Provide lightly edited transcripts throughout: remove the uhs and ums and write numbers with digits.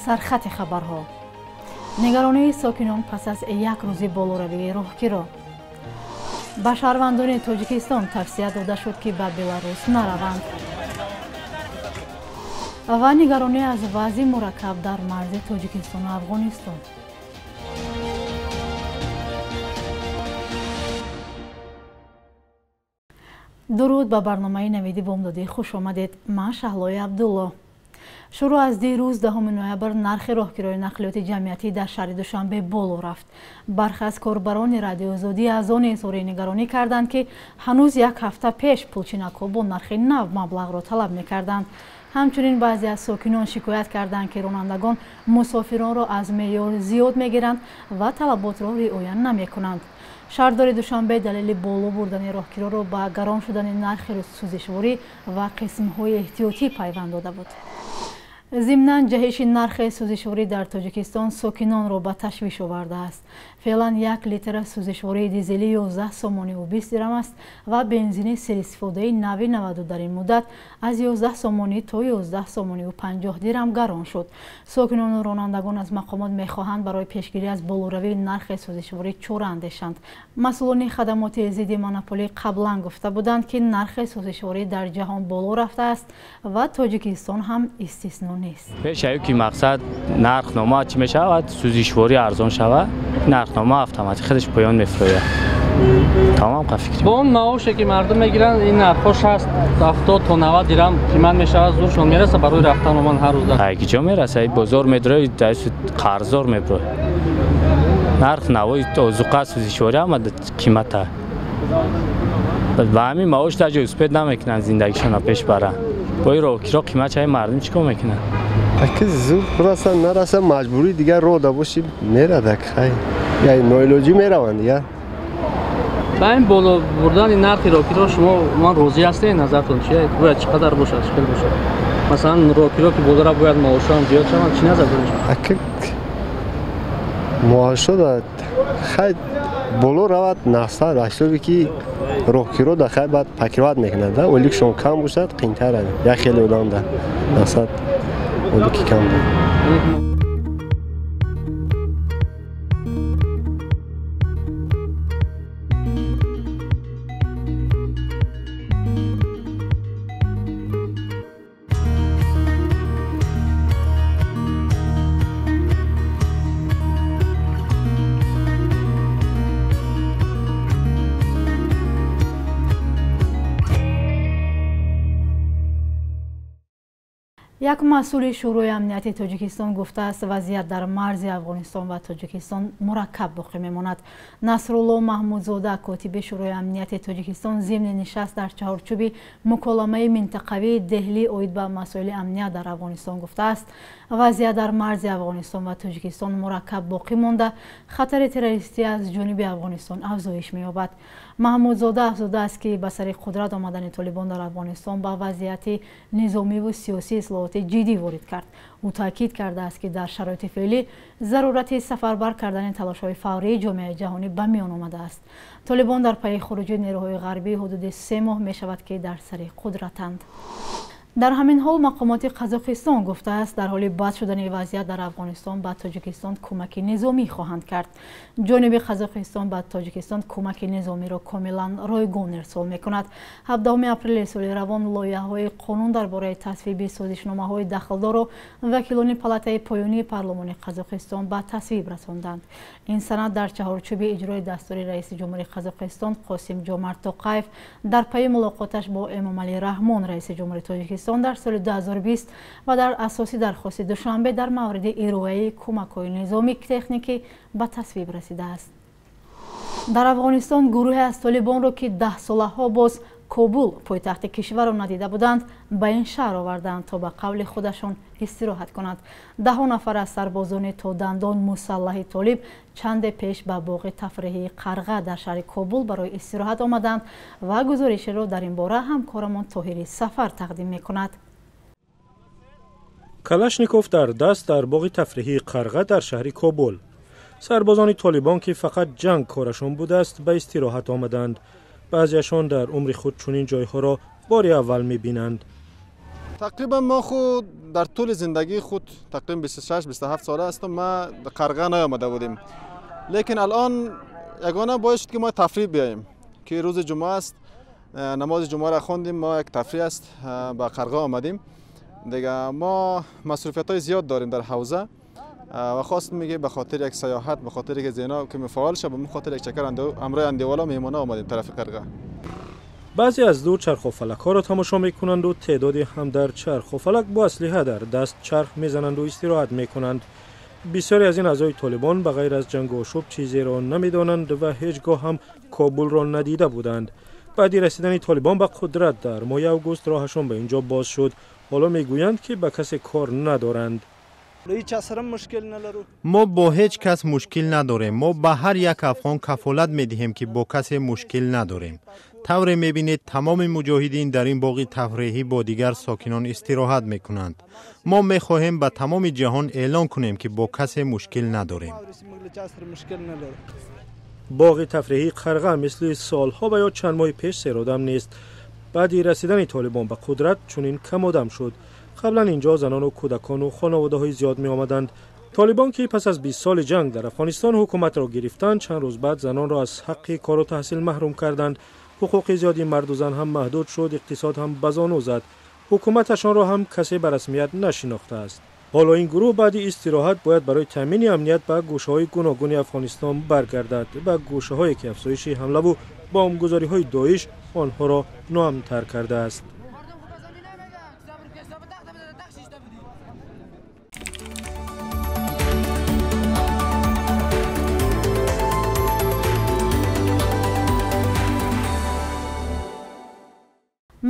Сархати хабарҳо. Нигаронии сокинон пас аз як рӯзи болоравии роҳкиро. Ба шаҳрвандони Тоҷикистон тавсия дода шуд, ки ба Беларус нараванд. Ва нигаронӣ аз вазъи мураккаб дар марзи Тоҷикистону Афғонистон. Дуруд ба барномаи Навиди Бомдодӣ хуш омадед. Ман Шаҳлои Абдулло. Шурӯъ аз дирӯз 10 ноябр нархи роҳкирои нақлиёти ҷамъиятӣ дар шаҳри Душанбе боло рафт. Бархе аз корбарони Радиоозодӣ аз он изҳори нигаронӣ карданд, ки ҳанӯз як ҳафта пеш пулчинакҳо бо нархи нав маблағро талаб мекарданд. Ҳамчунин баъзе аз сокинон шикоят карданд, ки ронандагон мусофиронро аз меъёр зиёд мегиранд ва талаботро риоя намекунанд. Шаҳрдори Душанбе далели боло бурдани роҳкироро ба гарон шудани нархи сӯзишворӣ ва қисмҳои эҳтиётӣ пайванд дода буд. Зимнан ҷаҳиши нархи сӯзишворӣ дар Тоҷикистон сокинонро ба ташвиш овардааст. Феълан як литра сӯзишвории дизелӣ 11 сомониву 20 дирам аст ва бензини серистифодаи нави 92 дар ин муддат аз 11 сомонӣ то 11 сомониву 50 дирам гарон шуд. Сокинону ронандагон аз мақомот мехоҳанд барои пешгирӣ аз болоравии нархи сӯзишворӣ чора андешанд. Масъулони хадамоти зидди монополӣ қаблан гуфта буданд, ки нархи сӯзишворӣ дар ҷаҳон боло рафтааст ва Тоҷикистон ҳам истисно нест. Пеш аю ки мақсад нархнома чӣ мешавад, сӯзишворӣ арзон шавад, нархнома автоматик худаш поён мефурӯяд. Тамом фикр. Бо он маоше ки мардум мегиранд, ин нархҳо 60, 70 то 90 дирам қимат мешавад, зуршон мерасад барои рафтан оман ҳар рӯз. Ай ки ҷо мерасад, бозор медрои, дасту қарздор меброи. Нарх навои озуқа сӯзишворӣ ҳама қимата. Ба ҳамин маош дар ҷой успед намекунанд зиндагишонро пеш баранд. Бо ин роҳкиро қимат чаи мардум чӣ кор мекунанд? Аки зуд расанд, нарасанд, маҷбурӣ дигар роҳ да бошӣ мерадак, хай. Яъне ноилоҷӣ мераванд дигар. Ба ин боло бурдани нархи роҳкиро шумо ман розӣ ҳастед? Назартон чист? Бояд чӣ қадар бошад, чӣ хел бошад? Масалан, роҳкиро ки боло рафт, бояд маошҳо ҳам зиёд шаванд, чӣ назар доред? Аки маошҳо да хай боло равад нақсар, ҳисоби ки роҳкиро да хай баъд покриват мекунад, да оликшон кам бошад, қиинтар аст. Як хеле одам да мақсад олики кам да. Як масъули Шӯрои амнияти Тоҷикистон гуфтааст, вазъият дар марзи Афғонистон ва Тоҷикистон мураккаб боқӣ мемонад. Насрулло Маҳмудзода, котиби Шӯрои амнияти Тоҷикистон, зимни нишаст дар чаҳорчӯби муколамаи минтақавии Деҳлӣ оид ба масоили амният дар Афғонистон гуфтааст, вазъият дар марзи Афғонистон ва Тоҷикистон мураккаб боқӣ монда, хатари террористӣ аз ҷониби Афғонистон афзоиш меёбад. Маҳмудзода афзудааст, ки ба сари қудрат омадани толибон дар Афғонистон ба вазъияти низомиву сиёсӣ ислоҳоти ҷиддӣ ворид кард. Ӯ таъкид кардааст, ки дар шароити феълӣ зарурати сафарбар кардани талошҳои фаврии ҷомеаи ҷаҳонӣ ба миён омадааст. Толибон дар пайи хуруҷи нерӯҳои ғарбӣ ҳудуди 3 моҳ мешавад, ки дар сари қудратанд. Дар ҳамин ҳол мақомоти Қазоқистон гуфтааст, дар ҳоли бад шудани вазъият дар Афғонистон ба Тоҷикистон кӯмаки низомӣ хоҳанд кард. Ҷониби Қазоқистон ба Тоҷикистон кӯмаки низомиро комилан ройгон ирсол мекунад. 17 апрели соли равон лоиҳаҳои қонун дар бораи тасвиби созишномаҳои дахлдорро вакилони палатаи поёнии парлумони Қазоқистон ба тасвиб расонданд. Ин санад дар чаҳорчӯби иҷрои дастури раиси ҷумҳури Қазоқистон Қосим Ҷомарт Тоқаев дар пайи мулоқоташ бо Эмомалӣ Раҳмон, раиси ҷумҳури Тоҷикистон дар соли 2020 ва дар асоси дархости Душанбе дар мавриди ироаи кӯмакҳои низомӣ техникӣ ба тасвиб расидааст. Дар Афғонистон гурӯҳе аз толибонро, ки 10 солаҳо боз Кобул пойтахти кишварро надида буданд, ба ин шаҳр оварданд, то ба қавли худашон истироҳат кунанд. Даҳо нафар аз сарбозони то дандон мусаллаҳи толиб чанде пеш ба боғи тафриҳии Қарға дар шаҳри Кобул барои истироҳат омаданд ва гузоришеро дар ин бора ҳамкорамон Тоҳири Сафар тақдим мекунад. Калашников дар даст дар боғи тафриҳии Қарға дар шаҳри Кобул. Сарбозони толибон, ки фақат ҷанг корашон будааст, ба истироҳат омаданд. Баъзеашон дар умри худ чунин ҷойҳоро бори аввал мебинанд. تقریبا ما خود در طول زندگی خود تقریبا 26 27 ساله هستم، ما قرغه نیامده بودیم، لیکن الان یگانه باید شد که ما تفریح بیاییم که روز جمعه است، نماز جمعه را خواندیم، ما یک تفریح است به قرغه آمدیم. دیگه ما مصروفیت های زیاد داریم در حوزه و خواست میگه به خاطر یک سیاحت، به خاطر یک زینا که فعال شه، به خاطر یک چکر امرای اندیوالا میمانه آمدیم طرف قرغه. بعضی از دور چرخ و فلک ها را تماشا میکنند و تعدادی هم در چرخ و فلک با اسلحه در دست چرخ میزنند و استراحت میکنند. بسیاری از این اعضای طالبان به غیر از جنگ و آشوب چیزی را نمیدانند و هیچگاه هم کابل را ندیده بودند. بعد رسیدن طالبان به قدرت در ماه آگوست راهشان به اینجا باز شد. حالا میگویند که به کسی کار ندارند. ما با هیچ کس مشکل نداریم. ما به هر یک افغان کفالت میدهیم که با کسی مشکل نداریم. طور میبینید تمام مجاهدین در این باغ تفریحی با دیگر ساکنان استراحت میکنند. ما میخواهیم به تمام جهان اعلان کنیم که با کسی مشکل نداریم. باغ تفریحی قرغه مثل سالها و یا چند ماه پیش سرادم نیست. بعد رسیدن طالبان به قدرت چنین کم آدم شد. قبلا اینجا زنان و کودکان و خانواده های زیاد می آمدند. طالبان که پس از 20 سال جنگ در افغانستان حکومت را گرفتند، چند روز بعد زنان را از حق کار و تحصیل محروم کردند. حقوق زیادی مرد و زن هم محدود شد، اقتصاد هم بزانو زد. حکومتشان را هم کسی به رسمیت نشناخته است. حالا این گروه بعد استراحت باید برای تامین امنیت به گوشه‌های گوناگون افغانستان برگردد، به گوشه‌هایی که افزایش حمله و بمبگذاری‌های داعش آنها را ناامن‌تر کرده است.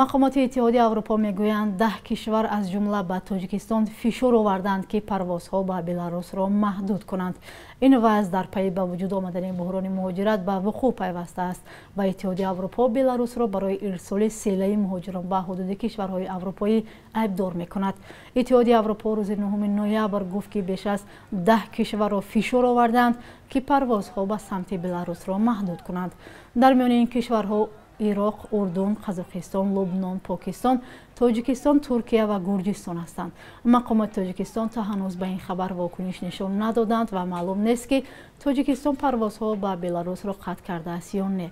мақомоти Иттиҳоди Аврупо мегӯянд 10 кишвар аз ҷумла ба Тоҷикистон фишор оварданд, ки парвозҳо ба Беларусро маҳдуд кунанд. Ин вазъ дар пайи ба вуҷуд омадани буҳрони муҳоҷират ба вуқӯъ пайваста аст ва Иттиҳоди Аврупо Беларусро барои ирсоли селаи муҳоҷирон ба ҳудуди кишварҳои аврупоӣ айбдор мекунад. Иттиҳоди Аврупо рӯзи 9 ноябр гуфт, ки беш аз 10 кишварро фишор оварданд, ки парвозҳо ба самти Беларусро маҳдуд кунанд. Дар миёни ин кишварҳо Ироқ, Урдун, Қазоқистон, Лубнон, Покистон, Тоҷикистон, Туркия ва Гурҷистон ҳастанд. Мақомоти Тоҷикистон то ҳанӯз ба ин хабар вокуниш нишон надоданд ва маълум нест, ки Тоҷикистон парвозҳо ба Беларусро қатъ кардааст ё не.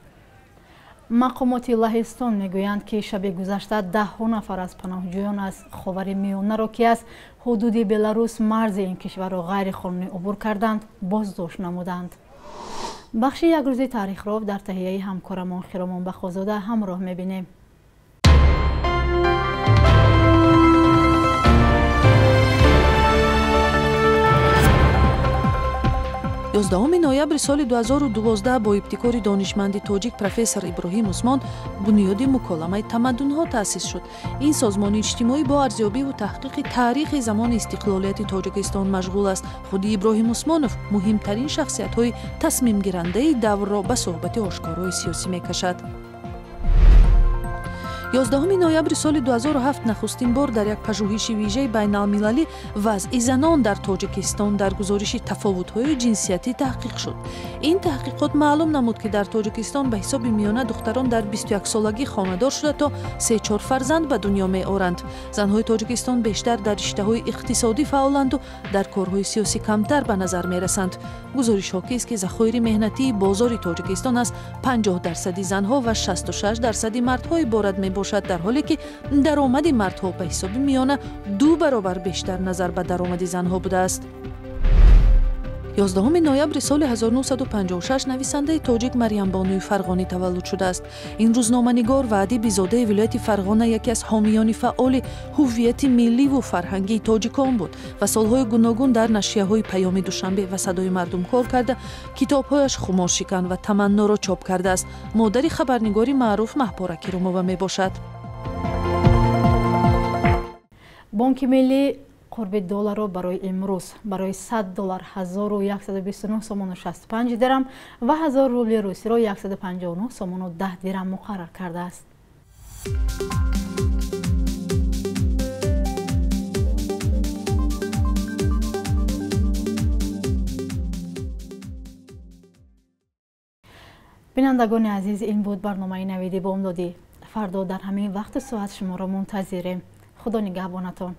Мақомоти Лаҳистон мегӯянд, ки шаби гузашта даҳҳо нафар аз паноҳҷӯён аз Ховари Миёнаро, ки аз ҳудуди Беларус марзи ин кишварро ғайриқонунӣ убур карданд, боздошт намуданд. Бахши якрӯзи таърихро дар таҳияи ҳамкорамон Хиромон Бахозода ҳамроҳ мебинем. 11 ноябри соли 2012 бо ибтикори донишманди тоҷик профессор Иброҳим Усмон бунёди муколамаи тамаддунҳо таъсис шуд. Ин созмони иҷтимоӣ бо арзёбиву таҳқиқи таърихи замони истиқлолияти Тоҷикистон машғул аст. Худи Иброҳим Усмонов муҳимтарин шахсиятҳои тасмимгирандаи даврро ба суҳбати ошкорои сиёсӣ мекашад. 11 ноябри соли 2007 нахустин бор дар як пажӯҳиши вижаи байналмилалӣ вазъи занон дар Тоҷикистон дар гузориши тафовутҳои ҷинсиятӣ таҳқиқ шуд. Ин таҳқиқот маълум намуд, ки дар Тоҷикистон ба ҳисоби миёна духтарон дар 21-солагӣ хонадор шуда то 3-4 фарзанд ба дунё меоранд. Занҳои Тоҷикистон бештар дар риштаҳои иқтисодӣ фаъоланду дар корҳои сиёсӣ камтар ба назар мерасанд. Гузориш ҳокист, ки захоири меҳнатии бозори Тоҷикистон аз 50% занҳо ва 66% мардҳо иборат мебошад, дар ҳоле ки даромади мардҳо ба ҳисоби миёна 2 баробар бештар назар ба даромади занҳо будааст. 11 ноябри соли 1956 нависандаи тоҷик Марьямбонуи Фарғонӣ таваллуд шудааст. Ин рӯзноманигор ва адиби зодаи вилояти Фарғона яке аз ҳомиёни фаъоли ҳуввияти милливу фарҳангии тоҷикон буд ва солҳои гуногун дар нашрияҳои Паёми Душанбе ва Садои мардум кор карда, китобҳояш Хуморшикан ва Таманноро чоп кардааст. Модари хабарнигори маъруф Маҳпора Киромова мебошад. Бонки миллӣ қурби долларро барои имрӯз барои 100 доллар 1129 сомону 65 дирам ва 1000 рубли русиро 159 сомону 10 дирам муқаррар кардааст. Бинандагони азиз, ин буд барномаи Навиди Бомдодӣ. Фардо дар ҳамин вақту соат шуморо мунтазирем. Худо нигаҳбонатон.